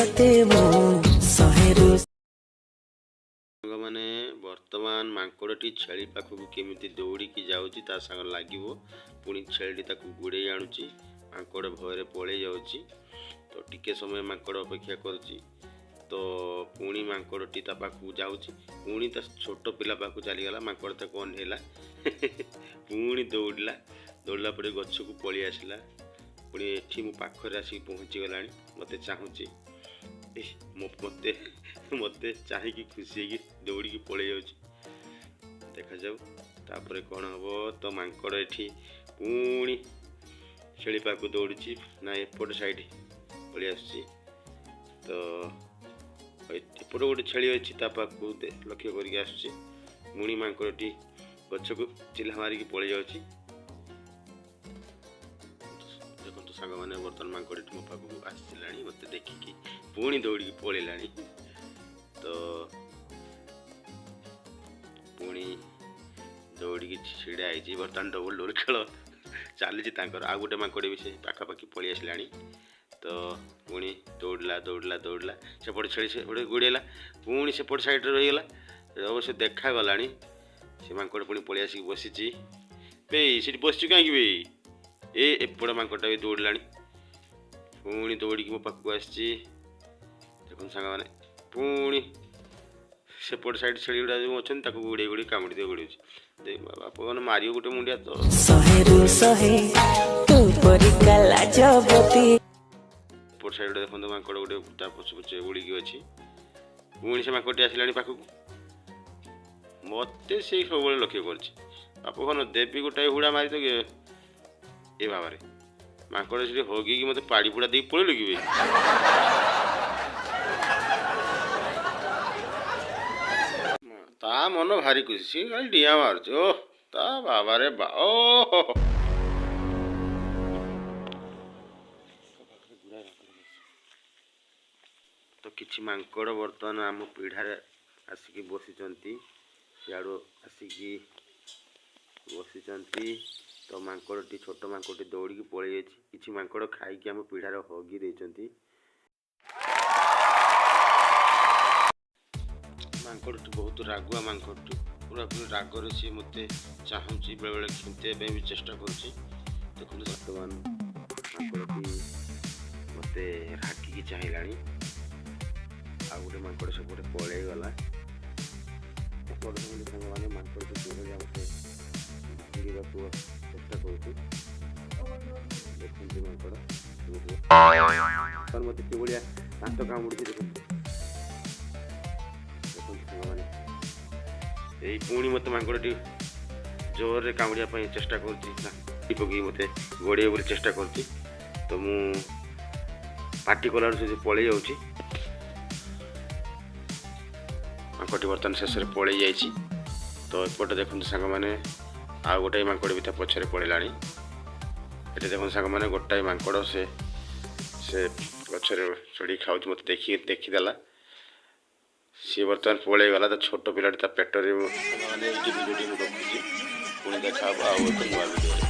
ତତେ ମୁଁ ଶହେରୁ ସାଙ୍ଗମାନେ, ବର୍ତ୍ତମାନ ମାଙ୍କଡ଼ଟି ଛେଳି ପାଖକୁ କେମିତି ଦୌଡ଼ିକି ଯାଉଛି, ତା ସାଙ୍ଗରେ ଲାଗିବ। ପୁଣି ଛେଳିଟି ତାକୁ ଗୋଡ଼େଇ ଆଣୁଛି। ମାଙ୍କଡ଼ ଭୟରେ ପଳେଇ ଯାଉଛି। ତ ଟିକେ ସମୟ ମାଙ୍କଡ଼ ଅପେକ୍ଷା କରୁଛି। ତ ପୁଣି ମାଙ୍କଡ଼ଟି ତା ପାଖକୁ ଯାଉଛି। ପୁଣି ତା ଛୋଟ ପିଲା ପାଖକୁ ଚାଲିଗଲା। ମାଙ୍କଡ଼ ତାକୁ ଅନେଇଲା, ପୁଣି ଦୌଡ଼ିଲା। ଦୌଡ଼ିଲା ପରେ ଗଛକୁ ପଳେଇ ଆସିଲା। ପୁଣି ଏଠି ମୋ ପାଖରେ ଆସିକି ପହଞ୍ଚିଗଲାଣି। ମୋତେ ଚାହୁଁଛି। ମୋତେ ଚାହିଁକି ଖୁସି ହେଇକି ଦୌଡ଼ିକି ପଳେଇ ଯାଉଛି। ଦେଖାଯାଉ ତାପରେ କ'ଣ ହେବ। ତ ମାଙ୍କଡ଼ ଏଠି ପୁଣି ଛେଳି ପାଖକୁ ଦୌଡ଼ୁଛି ନା ଏପଟ ସାଇଡ଼୍ ପଳେଇ ଆସୁଛି। ତ ଏପଟେ ଗୋଟେ ଛେଳି ଅଛି, ତା ପାଖକୁ ଲକ୍ଷ୍ୟ କରିକି ଆସୁଛି। ପୁଣି ମାଙ୍କଡ଼ଟି ଗଛକୁ ଚିଲା ମାରିକି ପଳେଇ ଯାଉଛି। ଦେଖନ୍ତୁ ସାଙ୍ଗମାନେ, ବର୍ତ୍ତମାନ ମାଙ୍କଡ଼ଟି ମୋ ପାଖକୁ ଆସିଲାଣି। ମୋତେ ଦେଖିକି ପୁଣି ଦୌଡ଼ିକି ପଳେଇଲାଣି। ତ ପୁଣି ଦୌଡ଼ିକି ଛିଡ଼ା ହେଇଛି। ବର୍ତ୍ତମାନ ଡବଲ ଡବଲ ଖେଳ ଚାଲିଛି ତାଙ୍କର। ଆଉ ଗୋଟେ ମାଙ୍କଡ଼ ବି ସେ ପାଖାପାଖି ପଳେଇ ଆସିଲାଣି। ତ ପୁଣି ଦୌଡ଼ିଲା, ଦୌଡ଼ିଲା, ଦୌଡ଼ିଲା। ସେପଟେ ଛେଳି ସେପଟେ ଗୋଡ଼େଇଲା, ପୁଣି ସେପଟ ସାଇଡ଼୍ରେ ରହିଗଲା। ଅବଶ୍ୟ ଦେଖାଗଲାଣି। ସେ ମାଙ୍କଡ଼ ପୁଣି ପଳେଇ ଆସିକି ବସିଛି। ବେଇ, ସେଠି ବସିଛୁ କାହିଁକି ବେ? ଏ ଏପଟ ମାଙ୍କଡ଼ଟା ବି ଦୌଡ଼ିଲାଣି। ପୁଣି ଦୌଡ଼ିକି ମୋ ପାଖକୁ ଆସିଛି। ଦେଖନ୍ତୁ ସାଙ୍ଗମାନେ, ପୁଣି ସେପଟ ସାଇଡ଼୍ ଛେଳି ଗୁଡ଼ା ଯେଉଁ ଅଛନ୍ତି, ତାକୁ ଗୋଡ଼େଇ ଗୋଡ଼େଇ କାମୁଡ଼ି ଦେଇ ଗୋଡ଼େଉଛି। ବାପ ମାନେ, ମାରିବ ଗୋଟେ ମୁଣ୍ଡିଆ ତ। ଶହେରୁ ଶହେ ତୋ ପରିକା ଲାଜବତୀ। ଏପଟ ସାଇଡ଼୍ ଦେଖନ୍ତୁ, ମାଙ୍କଡ଼ ଗୋଟେ ତା ପଛେ ପଛେ ଉଡ଼ିକି ଅଛି। ପୁଣି ସେ ମାଙ୍କଡ଼ଟି ଆସିଲାଣି ପାଖକୁ। ମୋତେ ସେ ସବୁବେଳେ ଲକ୍ଷ୍ୟ କରୁଛି। ବାପ ଘନ, ଦେବି ଗୋଟାଏ ହୁଡ଼ା ମାରି ତ। ଏ ବାବାରେ, ମାଙ୍କଡ଼ ସେଠି ହଗିକି ମୋତେ ପାଡ଼ି ପୁଡ଼ା ଦେଇକି ପଳେଇଲୁ କି ବେ? ତା ମନ ଭାରି ଖୁସି, ସିଏ ଖାଲି ଡିଆଁ ମାରୁଛି। ଓ ତା ବାବାରେ ବା, ଓ ହୋ। ତ କିଛି ମାଙ୍କଡ଼ ବର୍ତ୍ତମାନ ଆମ ପିଢ଼ାରେ ଆସିକି ବସିଛନ୍ତି। ସିଆଡ଼ୁ ଆସିକି ବସିଛନ୍ତି। ତ ମାଙ୍କଡ଼ଟି, ଛୋଟ ମାଙ୍କଡ଼ଟି ଦୌଡ଼ିକି ପଳେଇ ଯାଇଛି। କିଛି ମାଙ୍କଡ଼ ଖାଇକି ଆମ ପିଢ଼ାରେ ହଗି ଦେଇଛନ୍ତି। ମାଙ୍କଡ଼ଟି ବହୁତ ରାଗୁଆ। ମାଙ୍କଡ଼ଟି ପୁରାପୁରି ରାଗରେ ସିଏ ମୋତେ ଚାହୁଁଛି, ବେଳେବେଳେ ଖେନ୍ତେଇବା ପାଇଁ ବି ଚେଷ୍ଟା କରୁଛି। ଦେଖନ୍ତୁ, ବର୍ତ୍ତମାନ ମାଙ୍କଡ଼ଟି ମୋତେ ରାଗିକି ଚାହିଁଲାଣି। ଆଉ ଗୋଟେ ମାଙ୍କଡ଼ ସେପଟେ ପଳେଇଗଲା। ଦେଖନ୍ତୁ ସାଙ୍ଗମାନେ, ମାଙ୍କଡ଼ଟି କିଭଳି ମୋତେ ଭାଙ୍ଗିବାକୁ ଚେଷ୍ଟା କରୁଛି। ଦେଖନ୍ତୁ, ମାଙ୍କଡ଼ ମୋତେ କିଭଳିଆ ଦାନ୍ତ କାମୁଡ଼ିଛି। ଦେଖନ୍ତୁ, ଦେଖନ୍ତୁ ସାଙ୍ଗମାନେ, ଏଇ ପୁଣି ମୋତେ ମାଙ୍କଡ଼ଟି ଜୋରରେ କାମୁଡ଼ିବା ପାଇଁ ଚେଷ୍ଟା କରୁଛି ନା ପକେଇକି ମୋତେ ଗୋଡ଼େଇବ ବୋଲି ଚେଷ୍ଟା କରୁଛି। ତ ମୁଁ ପାଟି କଲାରୁ ସେ ପଳେଇ ଯାଉଛି। ମାଙ୍କଡ଼ଟି ବର୍ତ୍ତମାନ ଶେଷରେ ପଳେଇ ଯାଇଛି। ତ ଏପଟେ ଦେଖନ୍ତୁ ସାଙ୍ଗମାନେ, ଆଉ ଗୋଟାଏ ମାଙ୍କଡ଼ ବି ତା ପଛରେ ପଳେଇଲାଣି। ଏଠି ଦେଖନ୍ତୁ ସାଙ୍ଗମାନେ, ଗୋଟାଏ ମାଙ୍କଡ଼ ସେ ଗଛରେ ଚଢ଼ିକି ଖାଉଛି। ମୋତେ ଦେଖିଦେଲା। ସିଏ ବର୍ତ୍ତମାନ ପଳେଇଗଲା। ତା ଛୋଟ ପିଲାଟି ତା ପେଟରେ। ସାଙ୍ଗମାନେ, ଏଇଠି ଭିଡ଼ିଓଟି ମୁଁ ରଖୁଛି। ପୁଣି ଦେଖା ହେବ ଆଉ ଏକ ନୂଆ ଭିଡ଼ିଓରେ।